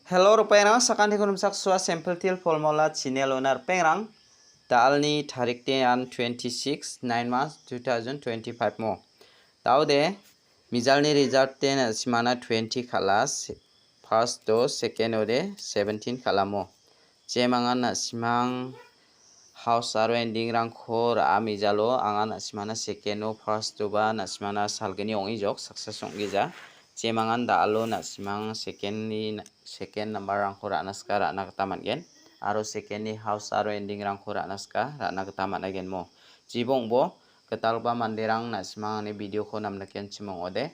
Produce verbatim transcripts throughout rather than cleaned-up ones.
Hello, ripengrang, sakantikon rimchaksoa Simple Teer Formula channel-ona ripengrang. Da·alni tarik de an twenty-six, nine months, two thousand twenty-five mo. Da·ode, mijalni result de na·simana twenty kal·a, se-, first-o, second-o de seventeen kal·amo. Jemangan na·simang house aro ending-rangko ra·a mijalo, anga na·simana second-o, first-oba na·simana salgni ong·ijok, success ong·gija. Jemangan da·alo na·simang second-ni, second number-rangko ra·na sika ra·na gita man·gen. Aro second-ni house aro ending-rangko ra·na sika ra·na gita man·aigen mo. Jibongbo, gitalgipa manderang na·simang ani video-ko namnikenchim ong·ode,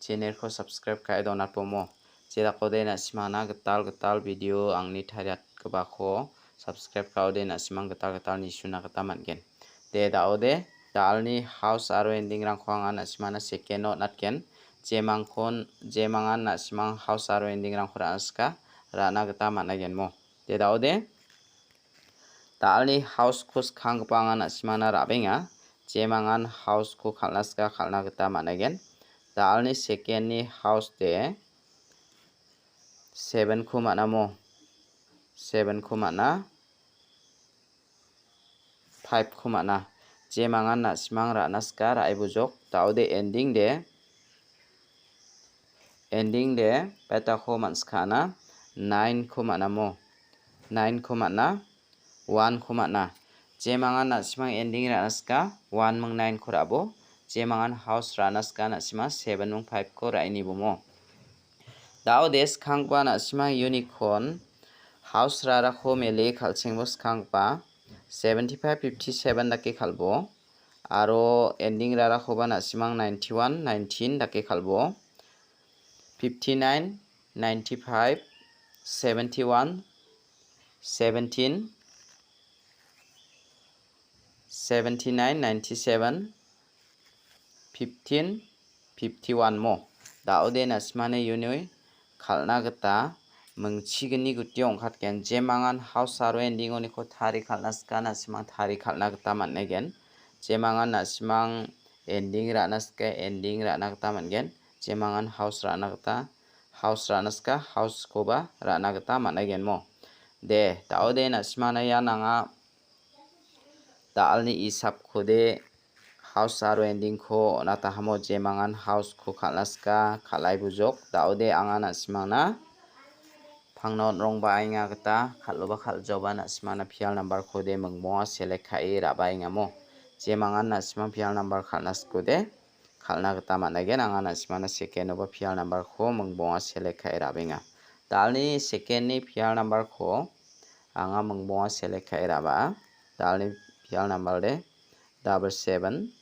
channel-ko subscribe ka·e donatbomo. Jedakode na·simana gital gital video angni tariatgipako subscribe ka·ode na·simang gital gital nisuna gita man·gen. De da·ode, da·alni house aro ending-rangko anga na·simana second-o on·atgen. Jemangkon, jemangan na·simang house aro ending-rangko ra·na sika, ra·na gita man·aigen mo. De da·ode, da·alni house-ko skanggipa anga na·simana ra·benga. Jemangan house-ko kal·na sika kal·na gita man·aigen. Da·alni second-ni house de seven-ko man·amo. Seven-ko man·a. Five-ko man·a. Jemangan na·simang ra·na sika ra·e bujok. Da·ode ending de. Ending de, petako man·sikana, nine-ko man·amo. Nine-ko man·a, one-ko man·a. Jemangan na·simang ending ra·na sika, one ming nine-ko ra·bo. Jemangan house ra·na sika, na·sima seven ming five-ko ra·e nibomo. Da·ode skanggipa na·sima unicorn, house rarako mele kal·chengbo skanggipa, seventy-five, fifty-seven dake kal·bo. Aro ending rarakoba na·simang ninety-one, nineteen dake kal·bo. Fifty-nine, ninety-five, seventy-one, seventeen, seventy-nine, ninety-seven, fifteen, fifty-one mo. Da·ode na·simani iuni kal·na gita mingchigni gutio ong·katgen. Jemangan house aro ending-oniko tari kal·na sika, na·simang tari kal·na gita man·egen. Jemangan na·simang ending ra·na sika, ending ra·na gita man·gen. Jemangan house ra·na gita, house ra·na sika, house-koba ra·na gita man·egen mo. De, da·ode na·simana ian anga da·alni isapkode house aro ending-ko on·atahamo jemangan house-ko kal·na sika, kal·ai bujok. Da·ode anga na·simangna pangna on·rongbaenga gita kal·oba kal·jaoba na·simana pial number-kode mingbonga select ka·e ra·baengamo. Jemangan na·simang pial number kal·na sikode kal·na gita man·aigen. Anga na·simana second-oba pial number-ko mingbonga select ka·e ra·benga. Da·alni second-ni pial number-ko anga mingbonga select ka·e ra·baa. Da·alni pial number de double seven,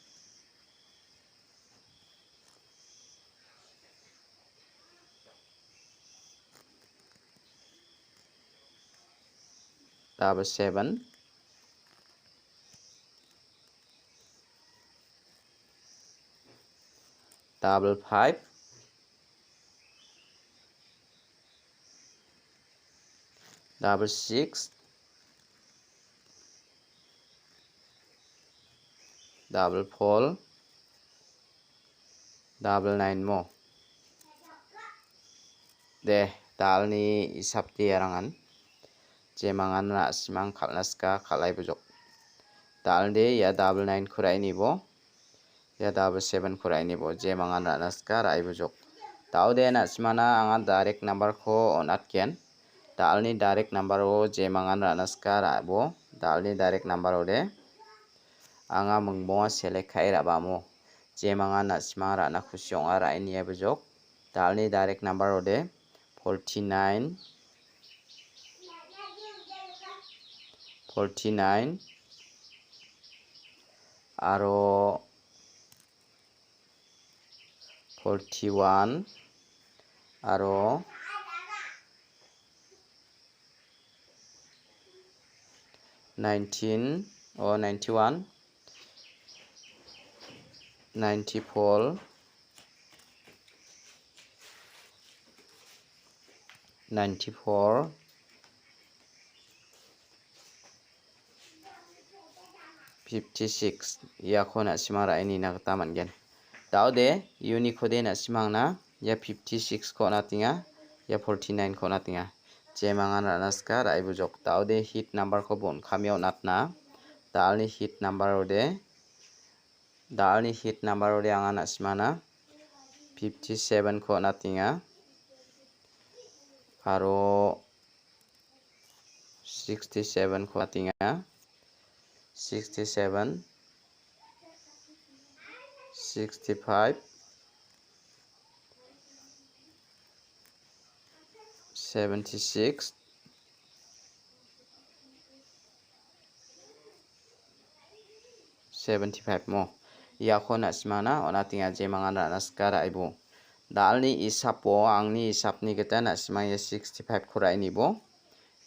double seven, double five, double six, double four, double nine mo. De, da·alni isapde arangan. Jemangan na·simang kal·na sika kal·ai bujok. Da·alde ia double nine-ko ra·e nibo. Ia double seven-ko ra·e nibo. Jemangan ra·na sika ra·e bujok. Da·ode na·simana anga direct number-ko on·atgen. Da·alni direct number-o jemangan ra·na sika ra·bo. Da·alni direct number-ode anga mingbonga select ka·e ra·bamo. Jemangan na·simang ra·na kusi ong·a ra·e niai bujok. Da·alni direct number-ode forty-nine, forty-nine, aro forty-one, aro nineteen, oh, ninety-one, ninety-four, ninety-four, fifty-six, iako na·sima ra·e nina gita man·gen. Da·ode, uniko de na·simangna ia fifty-six-ko on·atenga, ia forty-nine-ko on·atenga. jemangan ra·na sika ra·e bujok. Da·ode hit number-ko bon·kamio on·atna. Da·alni hit number-ode, da·alni hit number-ode anga na·simana fifty-seven-ko on·atenga. Aro sixty-seven-ko on·atenga. Sixty-seven, sixty-five, seventy-six, seventy-five mo. Iako na·simana on·atenga jemangan ra·na sika ra·e bo. Da·alni isapo, angni isapni gita na·simang ia sixty-five-ko ra·e nibo.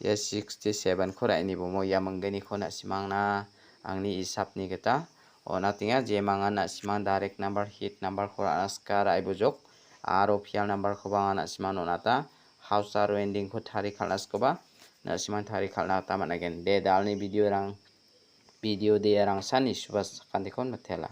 Ia sixty-seven-ko ra·e nibo mo. Ia mingginiko na·simangna angni isapni gita on·atenga jemangan na·simang direct number, hit number-ko ra·na sika ra·e bujok. Aro pial number-koba anga na·simang on·ata. House aro ending-ko tari kal·na sikoba na·simang tari kal·na gita man·agen. De, da·alni video-rang, video de rangsan isuba sakantikon mitela.